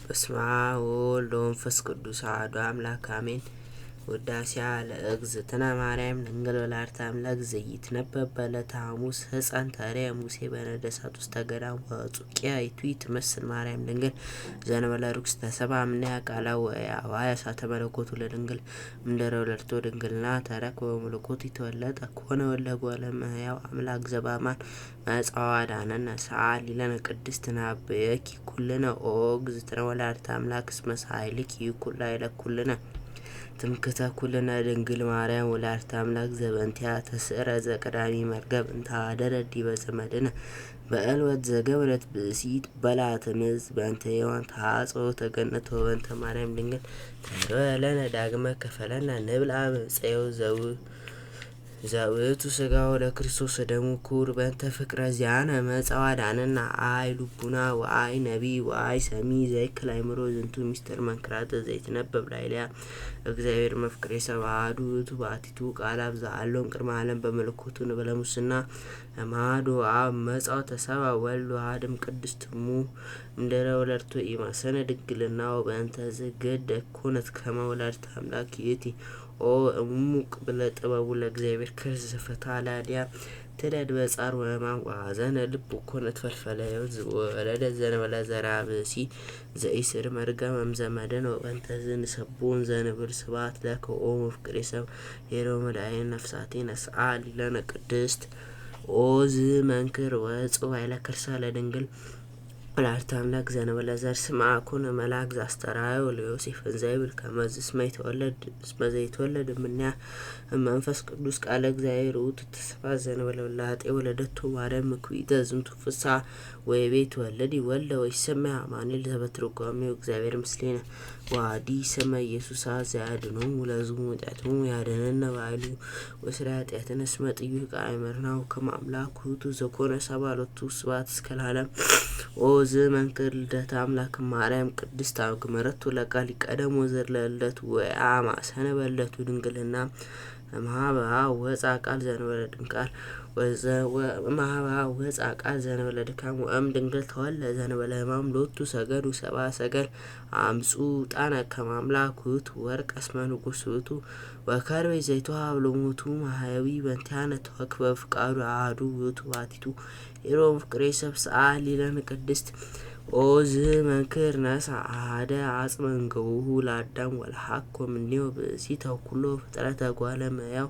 በስመ አብ ወወልድ ወመንፈስ ቅዱስ አሐዱ አምላክ አሜን። ውዳሴሃ ለእግዝእትነ ማርያም ድንግል ወላዲተ አምላክ ዘይትነበብ በዕለተ ሐሙስ። ሕፃን ተርየ ሙሴ በነደ እሳት ውስተ ገዳም ወጹቅያ ይቱ ትመስል ማርያም ድንግል ዘእንበለ ርኩስ ተሰብአ እምኔሃ ቃለ ወሕያዋየ እሳተ መለኮቱ ለድንግል እምድኅረ ወለድቶ ድንግልና ተረክበ በመለኮቱ ይተወለጠ ኮነ ወልደ እጓለ እመሕያው አምላክ ዘበአማን መጽአ ወአድኀነነ። ሰአሊ ለነ ቅድስት ናብየኪ ኩልነ ኦ እግዝእትነ ወላዲተ አምላክ እስመ ሣህልኪ ይኩን ላዕለ ኩልነ ትምክህተ ኩልነ ድንግል ማርያም ወላዲተ አምላክ ዘበእንቲአ ተስዕረ ዘቀዳሚ መርገም እንተ ኀደረ ዲበ ዘመድነ በዕልወት ዘገብረት ብእሲት በላዕተ ምዝ በእንተ ሔዋን ተሐጽኦተ ገነት ወበእንተ ማርያም ድንግል ተርበ ለነ ዳግመ ከፈለነ ንብላዕ እምዕፀ ዘውእቱ ሥጋሁ ለክርስቶስ ወደሙ ክቡር በእንተ ፍቅረ ዚአነ መጽአ ወአድኀነነ። አይ ልቡና ወአይ ነቢይ ወአይ ሰሚ ዘይክል አእምሮ ዝንቱ ምስጢር መንክራተ ዘይትነበብ ላዕሌሃ። እግዚአብሔር መፍቅሬ ሰብእ አሐዱ ውእቱ በአቲቱ ቃል አብ ዘሀሎ እምቅድመ ዓለም በመለኮቱ እንበለ ሙስና እምአሐዱ አብ መጽአ ተሰብአ ወልድ ዋሕድ እምቅድስት እሙ እምድኅረ ወለድቶ ኢማሰነ ድንግልና ወበእንተ ዝግድ ኮነት ከመ ወላዲተ አምላክ ይእቲ። ኦ እሙቅ ብለ ጥበቡ ለእግዚአብሔር ከርስ ዘፈታ ላዲያ ትለድ በጻር ወሕማም ወሐዘነ ልብ ኮነት ፈልፈለ ሕይወት ወለደ ዘእንበለ ዘርአ ብእሲ ዘኢስር መርገመ እምዘመድነ ወበእንተ ዝንሰቦ ዘንብል ስብሐት ለከ ኦ መፍቅሬ ሰብእ ሄሮ መድኃኒነ ነፍሳቴነ። ሰአሊ ለነ ቅድስት። ኦ ዝ መንክር ወዕጹብ ኃይለ ከርሳ ለድንግል ወላዲተ አምላክ ዘእንበለ ዘር ስምዐ ኮነ መልአክ ዘአስተርአዮ ለዮሴፍ እንዘ ይብል ከመዝ እስመ ዘይትወለድ እምኔሃ እመንፈስ ቅዱስ ቃለ እግዚአብሔር ውእቱ ተስፋ ዘእንበለ ውላጤ ወለደቶ ማርያም ምክቢተ ዝንቱ ፍስሐ ወይቤ ትወልዲ ወልደ ወይሰመይ አማኑኤል ዘበትርጓሜው እግዚአብሔር ምስሌነ። ወአዲ ስመ ኢየሱስ ዘያድኅኖሙ ለሕዝቡ እምኃጢአቶሙ ያድኅነነ በኃይሉ ወስራ ኃጢአትነ እስመ ጥዩቅ አእመርናሁ ከመ አምላክ ውእቱ ዘኮነ ሰብአ ሎቱ ስብሐት እስከ ለዓለም። ኦ ዝ መንክር ልደተ አምላክ ማርያም ቅድስት አግመረቱ ለቃል ይቀደም ወዘር ለልደቱ ወአማሰነ በልደቱ ድንግልና እምኀበ ወፅአ ቃል ዘእንበለ ድንቃል እምኀበ ወፅአ ቃል ዘእንበለ ድካም ወእም ድንግል ተወልደ ዘእንበለ ሕማም ሎቱ ሰገዱ ሰብአ ሰገል አምጽኡ ዕጣነ ከመ አምላክ ውእቱ ወርቀ እስመ ንጉሥ ውእቱ ወከርቤ ዘይትወሃብ ለሞቱ ማሕየዊ በእንቲአነ ተወክበ ፍቃዱ አሐዱ ውእቱ ባቲቱ ሄሮ ፍቅሬ ሰብ። ሰአሊ ለነ ቅድስት። ኦ ዝ መንክር ነስአ አሐደ አጽመ እንገውሁ ለአዳም ወለሐኮ እምኔሁ ብእሲ ተኩሎ ፍጥረተ እጓለ እመሕያው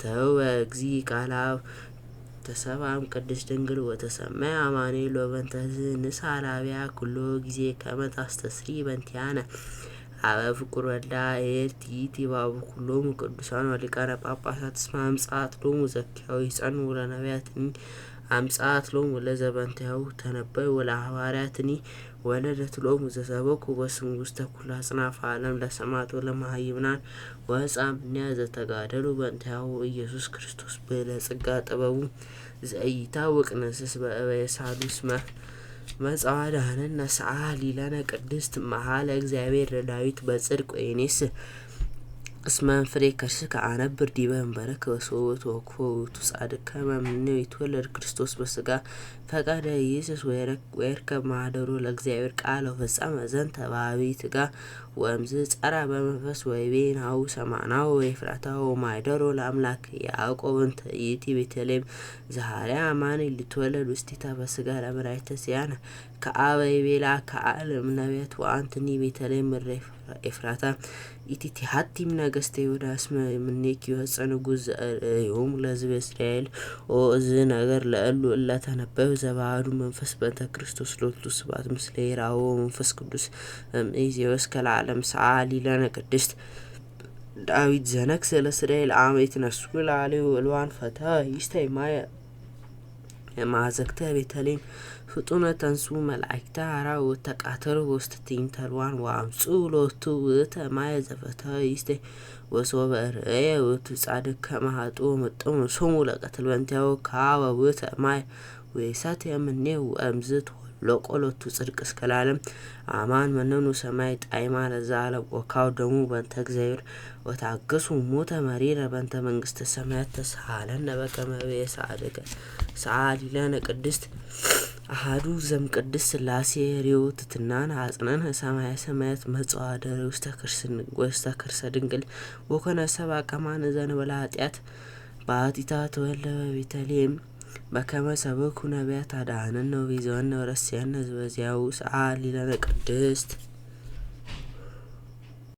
ተውበ እግዚእ ቃለ አብ ተሰብአ እምቅድስት ድንግል ወተሰመየ አማኑኤል ወበእንተ ንስሐ ላቢያ ኩሎ ጊዜ ከመ ታስተስሪ በእንቲአነ አበ ፍቁር ወልዳ ኤርት ይእቲ ባቡ ኩሎሙ ቅዱሳን ወሊቃነ ጳጳሳት እስመ አምጽአት ሎሙ ዘኪያዊ ይጸንዑ ለነቢያትኒ አምጽአት ሎሙ ለዘበእንቲአሁ ተነበዩ ወለሐዋርያትኒ ወለደት ሎሙ ዘሰበኩ በስሙ ውስተ ኩሉ አጽናፈ ዓለም ለሰማዕት ወለመሃይምናን ወሕፃን እምኔሃ ዘተጋደሉ በእንቲአሁ ኢየሱስ ክርስቶስ ብዕለ ጸጋ ጥበቡ ዘኢይታወቅ ንስስ በእበየ ሳሉስ መጽአ ወአድኀነነ። ሰአሊ ለነ ቅድስት። መሐለ እግዚአብሔር ለዳዊት በጽድቅ ወይኔስ እስመ እምፍሬ ከርስከ አነብር ዲበ መንበርከ ወሶበ ተወክፎ ውእቱ ጻድቅ ከመ እምኔሁ ይትወለድ ክርስቶስ በሥጋ ፈቀደ ይእስስ ወይርከብ ማኅደሮ ለእግዚአብሔር ቃለ ወፈጸመ ዘንተ በዐቢይ ትጋት ወእምዝ ጸራ በመንፈስ ወይቤ ናሁ ሰማዕናሁ በኤፍራታ ወማኅደሮ ለአምላክ ያዕቆብ እንተ ይእቲ ቤተልሔም ዘኀረያ አማኑኤል ሊትወለድ ውስቴታ በሥጋ ለመድኃኒተ ዚአነ ከአበ ይቤላ ከአል እምነቢያት ወአንትኒ ቤተልሔም ምድረ ኤፍራታ ኢቲቲሃቲ እምነገሥተ ይሁዳ እስመ እምኔኪ ይወፅእ ንጉሥ ዘርእዮሙ ለሕዝበ እስራኤል። ኦ ዝ ነገር ለእሉ እለ ተነበዩ ዘበአሐዱ መንፈስ በእንተ ክርስቶስ ሎቱ ስብሐት ምስለ ይርአዎ መንፈስ ቅዱስ እምይእዜሰ እስከ ለዓለም። ሰአሊ ለነ ቅድስት። ዳዊት ዘነግሠ ለእስራኤል አመ ይትነስኡ ላዕሌሁ እልዋን ፈተወ ይስተይ ማየ ማዕዘግተ ቤተልሔም ፍጡነ ተንሥኡ መላእክተ ሐራ ወተቃተሉ ውስተ ትዕይንተ እልዋን ወአምጽኡ ሎቱ ውእተ ማየ ዘፈተወ ይስተይ ወሶበ ርእየ ውእቱ ጻድቅ ከመ ኃጥኡ ወመጠሙ ሶሙ ለቀትል በእንቲአሁ ከአበ ውእተ ማየ ወኢሰትየ እምኔሁ ወእምዝ ተወለቆ ሎቱ ጽድቅ እስከ ለዓለም። አማን መነኑ ሰማይ ጣዕማ ለዘአለም ወካው ደሙ በእንተ እግዚአብሔር ወታገሱ ሞተ መሪረ በእንተ መንግስተ ሰማያት ተሳሃለነ በከመ ብየሳዕድከ። ሰአሊ ለነ ቅድስት። አሐዱ ዘእምቅድስት ሥላሴ ርእዮ ትሕትናነ አጽነነ ሰማየ ሰማያት መጽአ ወኀደረ ውስተ ከርሰ ድንግል ወኮነ ሰብአ ከማነ ዘእንበለ ኃጢአት በአቲታ ተወልደ በቤተልሔም በከመ ሰበኩ ነቢያት አድኀነነ ወቤዛወነ ወረሰየነ በዚአሁ ሰአሊ ለነ ቅድስት።